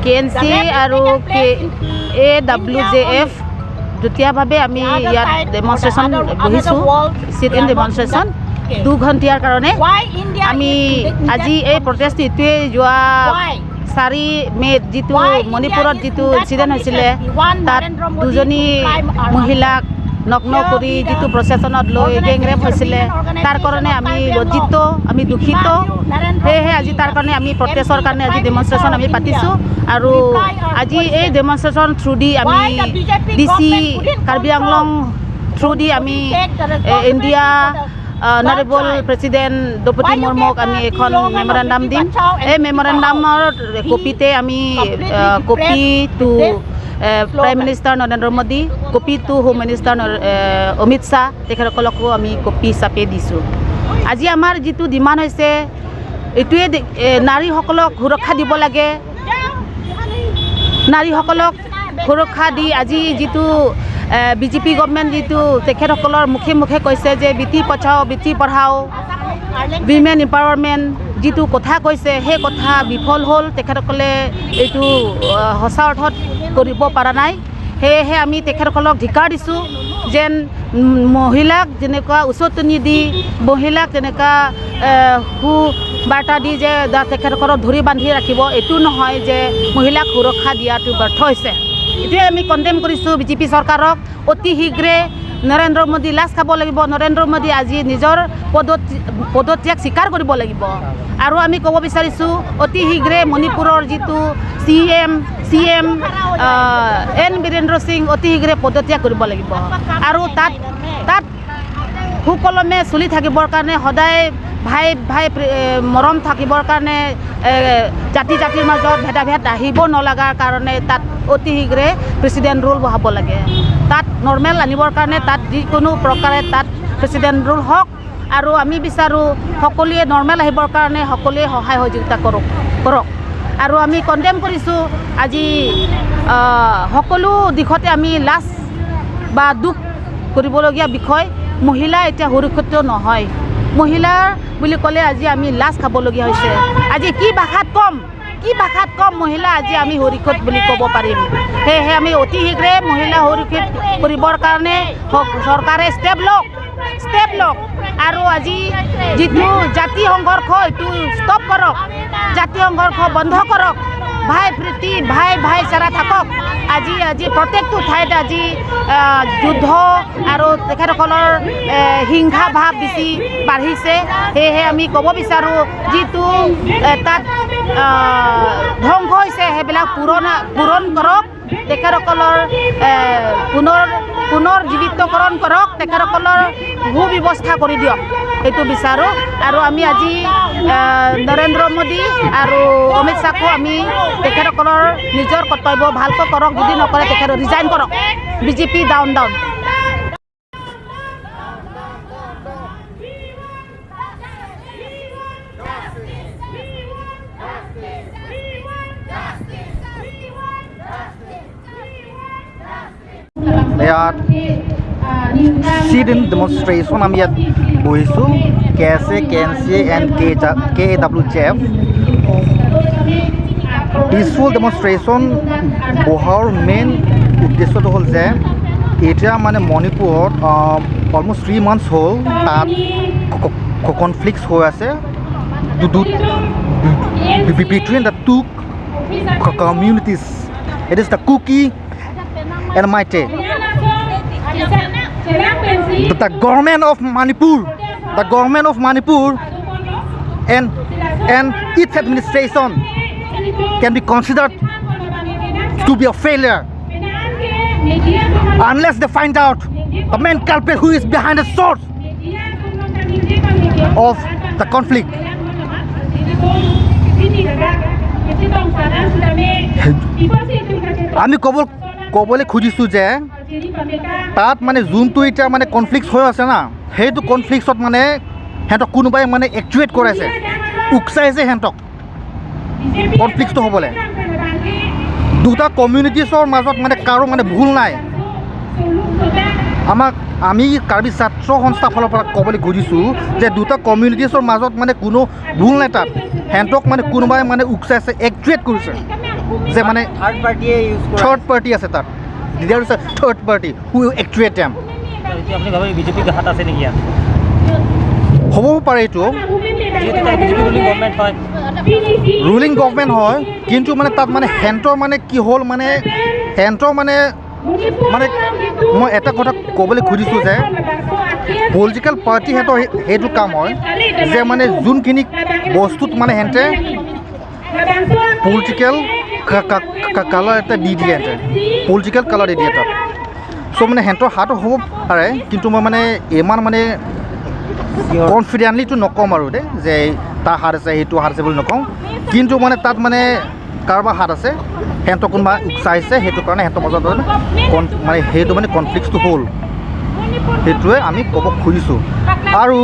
K N C আৰু কে এ W J F যুটীয়াভাৱে আমি ইয়াত ডেমনষ্ট্ৰেশ্যন বহিছোঁ, চিট ইন ডেমনষ্ট্ৰেশ্যন 2 ঘণ্টীয়াৰ কাৰণে। আমি আজি এই প্ৰটেষ্ট এইটোৱে, যোৱা 4 মে'ত যিটো মণিপুৰত যিটো ইনচিডেণ্ট হৈছিলে, তাত দুজনী মহিলাক নগ্ন কৰি যিটো প্ৰচেছনত লৈ গেং ৰেপ হৈছিলে, তাৰ কাৰণে আমি লজ্জিত, আমি দুখিত। সেয়েহে আজি তাৰ কাৰণে আমি প্ৰটেষ্টৰ কাৰণে আজি ডেমনষ্ট্ৰেশ্যন আমি পাতিছোঁ। আৰু আজি এই ডেমনষ্ট্ৰেশ্যন থ্ৰু দি আমি ডিচি কাৰ্বি আংলং থ্ৰু দি আমি ইণ্ডিয়া অনাৰেবল প্ৰেচিডেণ্ট দ্ৰৌপদী মুৰ্মুক আমি এখন মেমৰেণ্ডাম দিম। এই মেমৰেণ্ডামৰ কপিতে আমি copy to Prime Minister Narendra Modi, copy to Home Minister Amit Shah, তেখেতসকলকো আমি কপি হিচাপে দিছোঁ। আজি আমাৰ যিটো ডিমাণ্ড হৈছে এইটোৱে, নাৰীসকলক সুৰক্ষা দিব লাগে। নাৰীসকলক সুৰক্ষা দি আজি যিটো বিজেপি গভমেণ্ট, যিটো তেখেতসকলৰ মুখে মুখে কৈছে যে बेटी बचाओ बेटी पढ़ाओ, উইমেন এম্পাৱাৰমেণ্ট যিটো কথা কৈছে, সেই কথা বিফল হ'ল। তেখেতসকলে এইটো সঁচা অৰ্থত কৰিব পৰা নাই। সেয়েহে আমি তেখেতসকলক ধিকাৰ দিছোঁ যেন মহিলাক যেনেকুৱা উচতনি দি, মহিলাক তেনেকুৱা সু বাৰ্তা দি যে তেখেতসকলক ধৰি বান্ধি ৰাখিব, এইটো নহয় যে মহিলাক সুৰক্ষা দিয়াটো ব্যৰ্থ হৈছে। এইটোৱে আমি কণ্ডেম কৰিছোঁ বিজেপি চৰকাৰক। অতি শীঘ্ৰে নৰেন্দ্ৰ মোদী লাজ খাব লাগিব। নৰেন্দ্ৰ মোদী আজি নিজৰ পদত্যাগ স্বীকাৰ কৰিব লাগিব। আৰু আমি ক'ব বিচাৰিছোঁ, অতি শীঘ্ৰে মণিপুৰৰ যিটো C M N Birendra Singh অতি শীঘ্ৰে পদত্যাগ কৰিব লাগিব। আৰু তাত সুকলমে চলি থাকিবৰ কাৰণে, সদায় ভাই ভাই মৰম থাকিবৰ কাৰণে, জাতি জাতিৰ মাজত ভেদাভেদ আহিব নলগাৰ কাৰণে তাত অতি শীঘ্ৰে প্ৰেচিডেণ্ট ৰুল বহাব লাগে। তাত নৰ্মেল আনিবৰ কাৰণে তাত যিকোনো প্ৰকাৰে তাত প্ৰেচিডেণ্ট ৰুল হওক। আৰু আমি বিচাৰোঁ সকলোৱে নৰ্মেল আহিবৰ কাৰণে সকলোৱে সহায় সহযোগিতা কৰক। আৰু আমি কণ্ডেম কৰিছোঁ। আজি সকলো দিশতে আমি লাজ বা দুখ কৰিবলগীয়া বিষয়। মহিলা এতিয়া সুৰক্ষিত নহয়। মহিলা বুলি ক'লে আজি আমি লাজ খাবলগীয়া হৈছে। আজি কি ভাষাত ক'ম, কি ভাষাত ক'ম, মহিলা আজি আমি সুৰক্ষিত বুলি ক'ব পাৰিম? সেয়েহে আমি অতি শীঘ্ৰে মহিলা সুৰক্ষিত কৰিবৰ কাৰণে চৰকাৰে ষ্টেপ লওক, ষ্টেপ লওক। আৰু আজি যিটো জাতি সংঘৰ্ষ, এইটো ষ্টপ কৰক, জাতি সংঘৰ্ষ বন্ধ কৰক। ভাই প্ৰীতি, ভাই ভাইচাৰা থাকক। আজি প্ৰত্যেকটো ঠাইত আজি যুদ্ধ আৰু তেখেতসকলৰ হিংসা ভাৱ বেছি বাঢ়িছে। সেয়েহে আমি ক'ব বিচাৰোঁ, যিটো তাত ধ্বংস হৈছে, সেইবিলাক পূৰণ কৰক, তেখেতসকলৰ পুনৰ জীৱিতকৰণ কৰক, তেখেতসকলৰ সুব্যৱস্থা কৰি দিয়ক, সেইটো বিচাৰোঁ। আৰু আমি আজি নৰেন্দ্ৰ মোদী আৰু অমিত শ্বাহকো আমি তেখেতসকলৰ নিজৰ কৰ্তব্য ভালকৈ কৰক, যদি নকৰে তেখেত ৰিজাইন কৰক। BJP down down. ইয়াত চিট ইন ডেমনষ্ট্ৰেশ্যন আমি ইয়াত বহিছোঁ, K S A, K N C and K A W J F. Peaceful demonstration বহাৰ মেইন উদ্দেশ্যটো হ'ল যে এতিয়া মানে মণিপুৰত অলমষ্ট 3 মান্থছ হ'ল, তাত কনফ্লিক্টছ হৈ আছে between the two communities. It is the Kuki and Meitei. The government of Manipur, the government of Manipur and its administration can be considered to be a failure unless they find out the main culprit who is behind the source of the conflict. আমি ক'বলৈ খুজিছোঁ যে তাত মানে যোনটো এতিয়া মানে conflict হৈ আছে না, সেইটো কনফ্লিক্টত মানে সিহঁতক কোনোবাই মানে একচুৱেট কৰাইছে, উকচাইছে সিহঁতক কনফ্লিক্টটো হ'বলৈ। দুটা কমিউনিটিছৰ মাজত মানে কাৰো মানে ভুল নাই। আমি কাৰ্বি ছাত্ৰ সংস্থাৰ ফালৰ পৰা ক'বলৈ খুজিছোঁ যে দুটা কমিউনিটিছৰ মাজত মানে কোনো ভুল নাই। তাত সিহঁতক মানে কোনোবাই মানে উকচাইছে, একচুৱেট কৰিছে। যে মানে থাৰ্ড পাৰ্টিয়ে ইউজ কৰা। থাৰ্ড পাৰ্টি আছে তাত। There is a third party who actuate them. এতিয়া আপুনি ভাবে বিজেপিৰ হাত আছে নেকি ইয়াত? হ'ব পাৰে এইটো। যিহেতু তাত বিজেপি ৰুলিং গভৰ্ণমেণ্ট হয়। ৰুলিং গভমেণ্ট হয়, কিন্তু মানে তাত মানে সেণ্টৰ মানে কি হ'ল, মানে সেণ্টৰ মানে মানে মই এটা কথা ক'বলৈ খুজিছোঁ যে পলিটিকেল পাৰ্টি সিহঁতৰ সেইটো কাম হয় যে মানে যোনখিনি বস্তুত মানে সিহঁতে পলিটিকেল কালাৰ এটা দি দিয়ে, সিহঁতে পলিটিকেল কালাৰ দি দিয়ে তাত। চ' মানে সিহঁতৰ হাতো হ'ব পাৰে, কিন্তু মই মানে ইমান মানে কনফিডেণ্টলিটো নক'ম আৰু দেই যে তাৰ হাত আছে, সেইটো হাত আছে বুলি নকওঁ। কিন্তু মানে তাত মানে কাৰোবাৰ হাত আছে, সিহঁতক কোনোবা উকচাইছে, সেইটো কাৰণে সিহঁতৰ মাজত মানে মানে সেইটো মানে কনফ্লিক্টটো হ'ল, সেইটোৱে আমি ক'ব খুজিছোঁ আৰু।